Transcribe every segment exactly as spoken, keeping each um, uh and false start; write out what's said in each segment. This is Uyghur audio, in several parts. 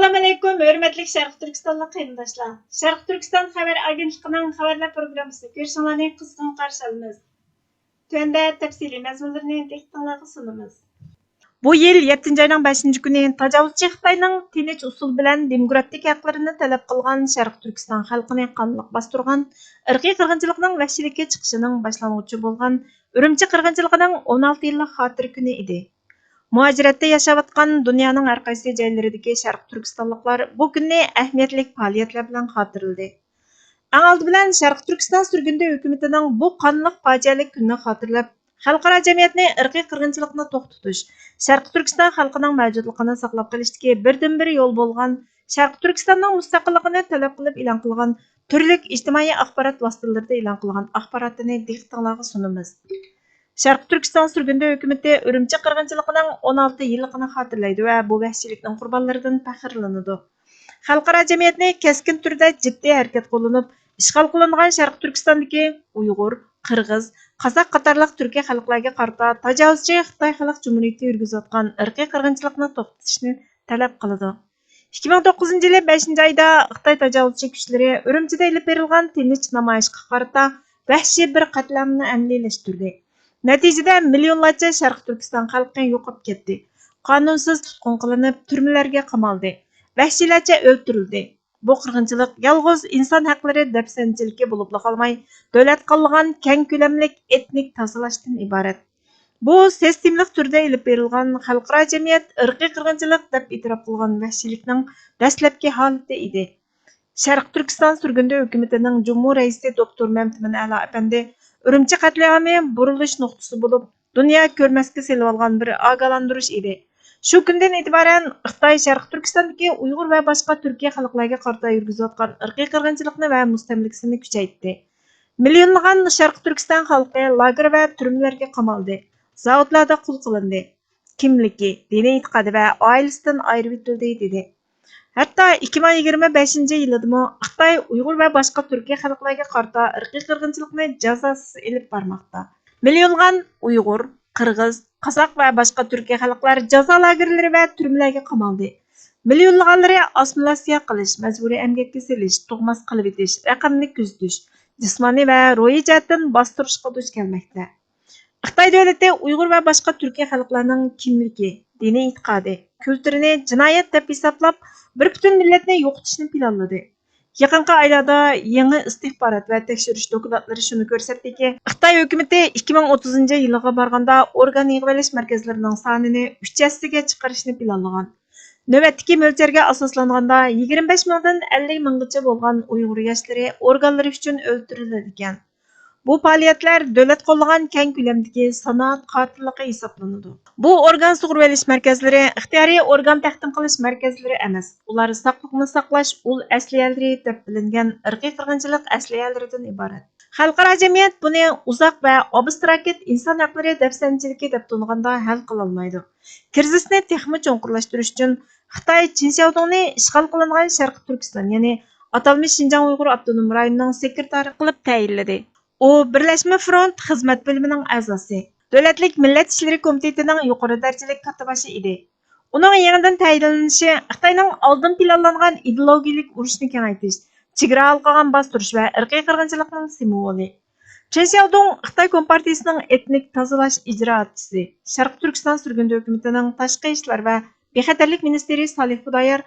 ئەسسالامۇئەلەيكۇم، ھۆرمەتلىك شەرقىي تۈركىستانلىق قېرىنداشلار! شەرقىي تۈركىستان خەۋەر ئاگېنتلىقىنىڭ خەۋەرلەر پروگراممىسىنى كۆرۈشۈڭلارنى قىزغىن قارشى ئالىمىز. تۆۋەندە تەپسىلىي مەزمۇنلىرىنى دىققىتىڭلارغا سۇنىمىز. بۇ يىل يەتتىنچى ئاينىڭ بەشىنچى كۈنى تاجاۋۇزچى خىتاينىڭ تىنچ ئۇسۇل بىلەن دېموكراتىك ھەقلىرىنى تەلەپ قىلغان شەرقىي تۈركىستان خەلقىنى قانلىق باستۇرغان ئىرقىي قىرغىنچىلىقنىڭ ۋەھشىيلىككە چىقىشىنىڭ باشلانغۇچى بولغان ئۈرۈمچى قىرغىنچىلىقىنىڭ ئون ئالتە يىللىق خاتىرە كۈنى ئىدى. مۇھاجىرەتتە ياشاۋاتقان دۇنيانىڭ ھەر قايسى جايلىرىدىكى شەرقىي تۈركىستانلىقلار بۇ كۈننى ئەھمىيەتلىك پائالىيەتلەر بىلەن خاتىرىلىدى. ئەڭ ئالدى بىلەن، شەرقىي تۈركىستان سۈرگۈندە ھۆكۈمىتىنىڭ بۇ قانلىق پاجىئەلىك كۈنىنى خاتىرىلەپ، خەلقئارا جەمئىيەتنى ئىرقىي قىرغىنچىلىقنى توختىتىش، شەرقىي تۈركىستان خەلقىنىڭ مەۋجۇتلۇقىنى ساقلاپ قېلىشتىكى بىردىنبىر يول بولغان شەرقىي تۈركىستاننىڭ مۇستەقىللىقىنى تەلەپ قىلىپ ئېلان قىلغان تۈرلۈك ئىجتىمائىي ئاخبارات ۋاسىتىلىرىدا ئېلان قىلغان ئاخباراتىنى دىققىتىڭلارغا سۇنىمىز. شەرقىي تۈركىستان سۈرگۈندە ھۆكۈمىتى ئۈرۈمچى قىرغىنچىلىقىنىڭ ئون ئالتە يىللىقىنى خاتىرىلەيدۇ ۋە بۇ ۋەھشىيلىكنىڭ قۇربانلىرىدىن پەخىرلىنىدۇ. خەلقئارا جەمئىيەتنى كەسكىن تۈردە جىددىي ھەرىكەت قوللىنىپ، ئىشغال قىلىنغان شەرقىي تۈركىستاندىكى ئۇيغۇر، قىرغىز، قازاق قاتارلىق تۈركىي خەلقلەرگە قارىتا تاجاۋۇزچى خىتاي خەلق جۇمھۇرىيىتى يۈرگۈزۈۋاتقان ئىرقىي قىرغىنچىلىقنى توختىتىشنى تەلەپ قىلىدۇ. ئىككى مىڭ توققۇزىنچى يىلى بەشىنچى ئايدا خىتاي تاجاۋۇزچى كۈچلىرى ئۈرۈمچىدە ئېلىپ بېرىلغان تىنچ نامايىشقا قارىتا ۋەھشىي بىر قەتلىئامنى ئەمەلىيلەشتۈردى. نەتىجىدە مىليونلارچە شەرقىي تۈركىستان خەلقى يوقاپ كەتتى، قانۇنسىز تۇتقۇن قىلىنىپ، تۈرمىلەرگە قامالدى، ۋەھشىيلەرچە ئۆلتۈرۈلدى. بۇ قىرغىنچىلىق يالغۇز ئىنسان ھەقلىرى دەپسەندىچىلىكى بولۇپلا قالماي، دۆلەت قوللىغان كەڭ كۆلەملىك ئېتنىك تازىلاشتىن ئىبارەت. بۇ سىستېمىلىق تۈردە ئېلىپ بېرىلغان خەلقئارا جەمئىيەت ئىرقىي قىرغىنچىلىق دەپ ئېتىراپ قىلغان ۋەھشىيلىكنىڭ دەسلەپكى ھالىتى ئىدى. شەرقىي تۈركىستان سۈرگۈندە ھۆكۈمىتىنىڭ جۇمھۇر رەئىسى دوكتور مەمتىمىن ئەلا ئەپەندى ئۈرۈمچى قەتلىئامى بۇرۇلۇش نۇقتىسى بولۇپ، دۇنيا كۆرمەسكە سېلىۋالغان بىر ئاگاھلاندۇرۇش ئىدى. شۇ كۈندىن ئېتىبارەن خىتاي شەرقىي تۈركىستاندىكى ئۇيغۇر ۋە باشقا تۈركىي خەلقلەرگە قارىتا يۈرگۈزۈۋاتقان ئىرقىي قىرغىنچىلىقنى ۋە مۇستەملىكىسىنى كۈچەيتتى. مىليونلىغان شەرقىي تۈركىستان خەلقى لاگېر ۋە تۈرمىلەرگە قامالدى، زاۋۇتلاردا قۇل قىلىندى، كىملىكى، دىنىي ئېتىقادى ۋە ئائىلىسىدىن ئايرىۋېتىلدى، دېدى. ھەتتا ئىككى مىڭ يىگىرمە بەشىنچى يىلىدىمۇ خىتاي ئۇيغۇر ۋە باشقا تۈركىي خەلقلەرگە قارىتا ئىرقىي قىرغىنچىلىقنى جازاسىز ئېلىپ بارماقتا. مىليونلىغان ئۇيغۇر، قىرغىز، قازاق ۋە باشقا تۈركىي خەلقلەر جازا لاگېرلىرى ۋە تۈرمىلەرگە قامالدى. مىليونلىغانلىرى ئاسسىمىلياتسىيە قىلىش، مەجبۇرىي ئەمگەككە سېلىش، تۇغماس قىلىۋېتىش، رەقەملىك كۆزىتىش، جىسمانىي ۋە روھىي جەھەتتىن باستۇرۇشقا دۇچ كەلمەكتە. خىتاي دۆلىتى ئۇيغۇر ۋە باشقا تۈركىي خەلقلەرنىڭ كىملىكى، دىنىي ئېتىقادى، كۈلتۈرىنى جىنايەت دەپ ھېسابلاپ، بىر پۈتۈن مىللەتنى يوقىتىشنى پىلانلىدى. يېقىنقى ئايلاردا يېڭى ئىستىخبارات ۋە تەكشۈرۈش دوكلاتلىرى شۇنى كۆرسەتتىكى، خىتاي ھۆكۈمىتى ئىككى مىڭ ئوتتۇزىنچى يىلىغا بارغاندا ئورگان يىغىۋېلىش مەركەزلىرىنىڭ سانىنى ئۈچ ھەسسىگە چىقىرىشنى پىلانلىغان. نۆۋەتتىكى مۆلچەرگە ئاساسلانغاندا، يىگىرمە بەش مىڭدىن ئەللىك مىڭغىچە بولغان ئۇيغۇر ياشلىرى ئورگانلىرى ئۈچۈن ئۆلتۈرۈلىدىكەن. بۇ پائالىيەتلەر دۆلەت قوللىغان كەڭ كۆلەمدىكى سانائەت قاتىللىقى ھېسابلىنىدۇ. بۇ ئورگان سۇغۇرۇۋېلىش مەركەزلىرى ئىختىيارىي ئورگان تەقدىم قىلىش مەركەزلىرى ئەمەس، ئۇلار ساقلىقنى ساقلاش ئۇل ئەسلىھەلىرى دەپ بىلىنگەن ئىرقىي قىرغىنچىلىق ئەسلىھەلىرىدىن ئىبارەت. خەلقئارا جەمئىيەت بۇنى ئۇزاق ۋە ئابستراكت ئىنسان ھەقلىرى دەپسەندىچىلىكى دەپ تونۇغاندا ھەل قىلالمايدۇ. كىرىزىسنى تېخىمۇ چوڭقۇرلاشتۇرۇش ئۈچۈن خىتاي چىن شياۋدۇڭنى ئىشغال قىلىنغان شەرقىي تۈركىستان، يەنى ئاتالمىش شىنجاڭ ئۇيغۇر ئاپتونوم رايونىنىڭ سېكرېتارى قىلىپ تەيىنلىدى. ئۇ بىرلەشمە فرونت خىزمەت بۆلۈمىنىڭ ئەزاسى، دۆلەتلىك مىللەت ئىشلىرى كومىتېتىنىڭ يۇقىرى دەرىجىلىك كاتتىباشى ئىدى. ئۇنىڭ يېڭىدىن تەيىنلىنىشى خىتاينىڭ ئالدىن پىلانلانغان ئىدېئولوگىيەلىك ئۇرۇشنى كېڭەيتىش، چېگرا ھالقىغان باستۇرۇش ۋە ئىرقىي قىرغىنچىلىقنىڭ سىمۋولى. چېن شياۋدۇڭ خىتاي كومپارتىيىسىنىڭ ئېتنىك تازىلاش ئىجرائاتچىسى، شەرقىي تۈركىستان سۈرگۈندە ھۆكۈمىتىنىڭ تاشقى ئىشلار ۋە بىخەتەرلىك مىنىستىرى سالىھ خۇدايار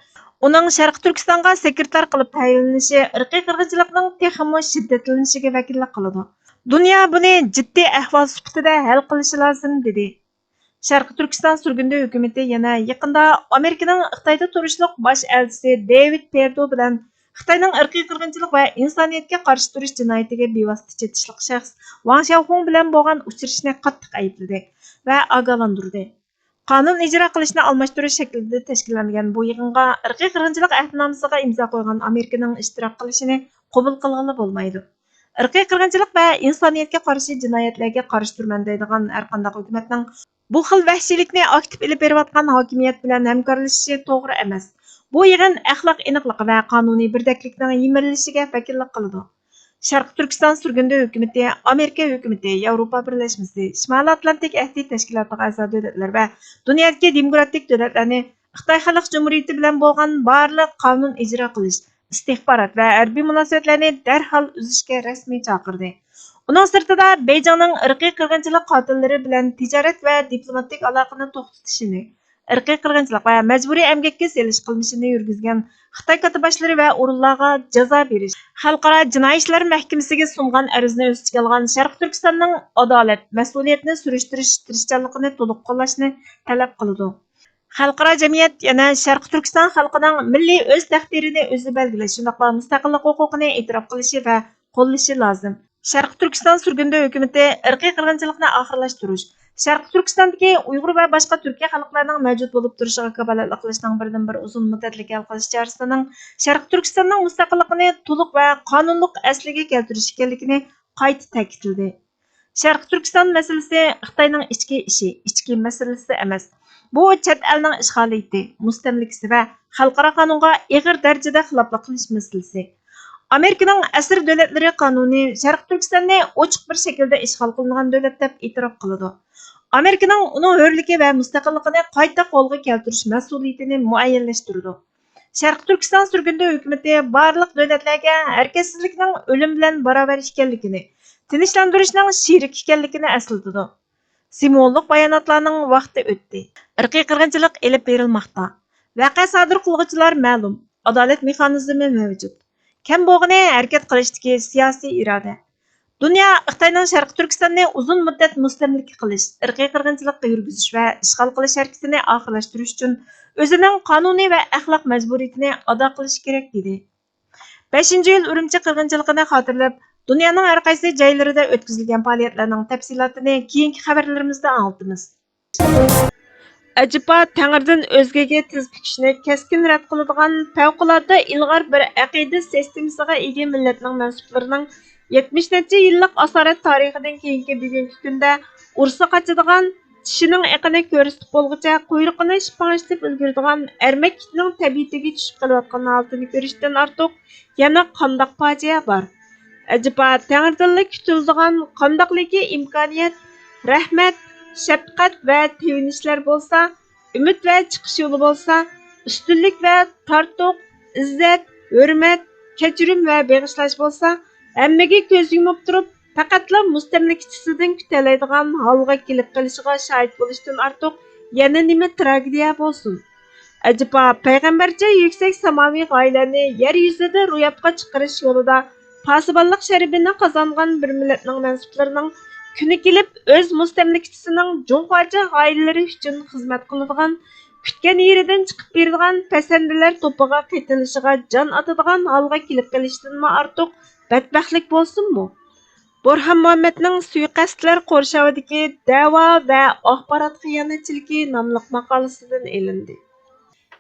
ئۇنىڭ شەرقىي تۈركىستانغا سېكرېتار قىلىپ تەيىنلىنىشى ئىرقىي قىرغىنچىلىقنىڭ تېخىمۇ شىددەتلىنىشىگە ۋەكىللىك قىلىدۇ. دۇنيا بۇنى جىددىي ئەھۋال سۈپىتىدە ھەل قىلىشى لازىم، دېدى. شەرقىي تۈركىستان سۈرگۈندە ھۆكۈمىتى يەنە يېقىندا ئامېرىكىنىڭ خىتايدا تۇرۇشلۇق باش ئەلچىسى دېۋىد پېردو بىلەن خىتاينىڭ ئىرقىي قىرغىنچىلىق ۋە ئىنسانىيەتكە قارشى تۇرۇش جىنايىتىگە بىۋاسىتە چېتىشلىق شەخس ۋاڭ شياۋخۇڭ بىلەن بولغان ئۇچرىشىشنى قاتتىق ئەيىبلىدى ۋە ئاگاھلاندۇردى. قانۇن ئىجرا قىلىشنى ئالماشتۇرۇش شەكلىدە تەشكىللەنگەن بۇ يىغىنغا ئىرقىي قىرغىنچىلىق ئەھدىنامىسىغا ئىمزا قويغان ئامېرىكىنىڭ ئىشتىراك قىلىشىنى قوبۇل قىلغىلى بولمايدۇ. ئىرقىي قىرغىنچىلىق ۋە ئىنسانىيەتكە قارشى جىنايەتلەرگە قارشى تۇرىمەن دەيدىغان ھەرقانداق ھۆكۈمەتنىڭ بۇ خىل ۋەھشىيلىكنى ئاكتىپ ئېلىپ بېرىۋاتقان ھاكىمىيەت بىلەن ھەمكارلىشىشى توغرا ئەمەس. بۇ يىغىن ئەخلاق ئېنىقلىقى ۋە قانۇنىي بىردەكلىكنىڭ يىمىرىلىشىگە ۋەكىللىك قىلىدۇ. شەرقىي تۈركىستان سۈرگۈندە ھۆكۈمىتى ئامېرىكا ھۆكۈمىتى، ياۋروپا بىرلەشمىسى، شىمالىي ئاتلانتىك ئەھدى تەشكىلاتىغا ئەزا دۆلەتلەر ۋە دۇنيادىكى دېموكراتىك دۆلەتلەرنى خىتاي خەلق جۇمھۇرىيىتى بىلەن بولغان بارلىق قانۇن ئىجرا قىلىش، ئىستىخبارات ۋە ھەربىي مۇناسىۋەتلەرنى دەرھال ئۈزۈشكە رەسمىي چاقىردى. ئۇنىڭ سىرتىدا، بېيجىڭنىڭ ئىرقىي قىرغىنچىلىق قاتىللىرى بىلەن تىجارەت ۋە دىپلوماتىك ئالاقىنى توختىتىشىنى، ئىرقىي قىرغىنچىلىق ۋە مەجبۇرىي ئەمگەككە سېلىش قىلمىشىنى يۈرگۈزگەن خىتاي كاتتىباشلىرى ۋە ئورۇنلارغا جازا بېرىش، خەلقئارا جىنايى ئىشلار مەھكىمىسىگە سۇنغان ئەرزنى ئۆز ئىچىگە ئالغان شەرقىي تۈركىستاننىڭ ئادالەت، مەسئۇلىيەتنى سۈرۈشتۈرۈش تىرىشچانلىقىنى تولۇق قوللاشنى تەلەپ قىلىدۇ. خەلقئارا جەمئىيەت يەنە شەرقىي تۈركىستان خەلقىنىڭ مىللىي ئۆز تەقدىرىنى ئۆزى بەلگىلەش، شۇنداقلا مۇستەقىللىق ھوقۇقىنى ئېتىراپ قىلىشى ۋە قوللىشى لازىم. شەرقىي تۈركىستان سۈرگۈندە ھۆكۈمىتى ئىرقىي قىرغىنچىلىقنى ئاخىرلاشتۇرۇش، شەرقىي تۈركىستاندىكى ئۇيغۇر ۋە باشقا تۈركىي خەلقلەرنىڭ مەۋجۇت بولۇپ تۇرۇشىغا كاپالەتلىك قىلىشنىڭ بىردىنبىر ئۇزۇن مۇددەتلىك ھەل قىلىش چارىسىنىڭ شەرقىي تۈركىستاننىڭ مۇستەقىللىقىنى تولۇق ۋە قانۇنلۇق ئەسلىگە كەلتۈرۈش ئىكەنلىكىنى قايتا تەكىتلىدى. شەرقىي تۈركىستان مەسىلىسى خىتاينىڭ ئىچكى ئىشى، ئىچكى مەسىلىسى ئەمەس. بۇ چەت ئەلنىڭ ئىشغالىيىتى، مۇستەملىكىسى ۋە خەلقئارا قانۇنغا ئېغىر دەرىجىدە خىلاپلىق قىلىش مەسىلىسى. ئامېرىكىنىڭ ئەسىر دۆلەتلىرى قانۇنى شەرقىي تۈركىستاننى ئوچۇق بىر شەكىلدە ئىشغال قىلىنغان دۆلەت دەپ ئېتىراپ قىلىدۇ. ئامېرىكىنىڭ ئۇنىڭ ھۆرلۈكى ۋە مۇستەقىللىقىنى قايتا قولغا كەلتۈرۈش مەسئۇلىيىتىنى مۇئەييەنلەشتۈرىدۇ. شەرقىي تۈركىستان سۈرگۈندە ھۆكۈمىتى بارلىق دۆلەتلەرگە ھەرىكەتسىزلىكنىڭ ئۆلۈم بىلەن باراۋەر ئىكەنلىكىنى، تىنچلاندۇرۇشنىڭ شېرىكى ئىكەنلىكىنى ئەسلىتىدۇ. سىمۋوللۇق باياناتلارنىڭ ۋاقتى ئۆتتى. ئىرقىي قىرغىنچىلىق ئېلىپ بېرىلماقتا. ۋەقە سادىر قىلغۇچىلار مەلۇم. ئادالەت مېخانىزمى مەۋجۇت. كەم بولغىنى ھەرىكەت قىلىشتىكى سىياسىي ئىرادە. دۇنيا خىتاينىڭ شەرقىي تۈركىستاننى ئۇزۇن مۇددەت مۇستەملىكە قىلىش، ئىرقىي قىرغىنچىلىق يۈرگۈزۈش ۋە ئىشغال قىلىش ھەرىكىتىنى ئاخىرلاشتۇرۇش ئۈچۈن ئۆزىنىڭ قانۇنىي ۋە ئەخلاق مەجبۇرىيىتىنى ئادا قىلىشى كېرەك، دېدى. بەشىنچى ئىيۇل ئۈرۈمچى قىرغىنچىلىقىنى خاتىرىلەپ، دۇنيانىڭ ھەر قايسى جايلىرىدا ئۆتكۈزۈلگەن پائالىيەتلەرنىڭ تەپسىلاتىنى كېيىنكى خەۋەرلىرىمىزدە ئاڭلىتىمىز. ئەجەبا تەڭرىدىن ئۆزگىگە تىز پۈكۈشنى كەسكىن رەت قىلىدىغان پەۋقۇلئاددە ئىلغار بىر ئەقىدە سىستېمىسىغا ئىگە مىللەتنىڭ مەنسۇپلىرىنىڭ يەتمىش نەچچە يىللىق ئاسارەت تارىخىدىن كېيىنكى بۈگۈنكى كۈندە ئۇرسا قاچىدىغان، چىشىنىڭ ئېقىنى كۆرسىتىپ بولغۇچە قۇيرۇقىنى شىپپاڭشىتىپ ئۈلگۈرىدىغان ئەرمەك ئىتنىڭ تەبىئىتىگە چۈشۈپ قېلىۋاتقان ھالىتىنى كۆرۈشتىن ئارتۇق يەنە قانداق پاجىئە بار؟ ئەجەبا تەڭرىدىنلا كۈتۈلىدىغان قانداقلىكى ئىمكانىيەت، رەھمەت، شەپقەت ۋە تېۋىنىشلەر بولسا، ئۈمىد ۋە چىقىش يولى بولسا، ئۈستۈنلۈك ۋە تارتۇق، ئىززەت، ھۆرمەت، كەچۈرۈم ۋە بېغىشلاش بولسا، ھەممىگە كۆز يۇمۇپ تۇرۇپ، پەقەتلا مۇستەملىكىچىسىدىن كۈتەلەيدىغان ھالغا كېلىپ قېلىشىغا شاھىت بولۇشتىن ئارتۇق يەنە نېمە تراگېدىيە بولسۇن؟ ئەجەبا پەيغەمبەرچە يۈكسەك ساماۋى غايىلەرنى يەر يۈزىدە روياپقا چىقىرىش يولىدا پاسىبانلىق شەرىپىنى قازانغان بىر مىللەتنىڭ مەنسۇپلىرىنىڭ كۈنى كېلىپ ئۆز مۇستەملىكىچىسىنىڭ جۇڭخۇاچە غايىلىرى ئۈچۈن خىزمەت قىلىدىغان، كۈتكەن يېرىدىن چىقىپ بېرىدىغان پەسەندىلەر توپىغا قېتىلىشىغا جان ئاتىدىغان ھالغا كېلىپ قېلىشتىنمۇ ئارتۇق بەتبەختلىك بولسۇنمۇ؟ بۇرھان مۇھەممەدنىڭ سۇيىقەستلەر قورشاۋىدىكى دەۋا ۋە ئاخبارات خىيانەتچىلىكى ناملىق ماقالىسىدىن ئېلىندى.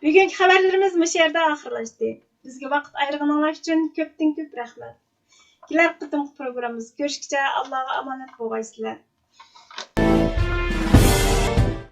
بۈگۈنكى خەۋەرلىرىمىز مۇشۇ يەردە ئاخىرلاشتى. بىزگە ۋاقىت ئايرىغىنىڭلار ئۈچۈن كۆپتىن كۆپ رەھمەت. كېلەر قېتىمقى پروگراممىمىزدا كۆرۈشكىچە ئاللاغا ئامانەت بولغايسىلەر.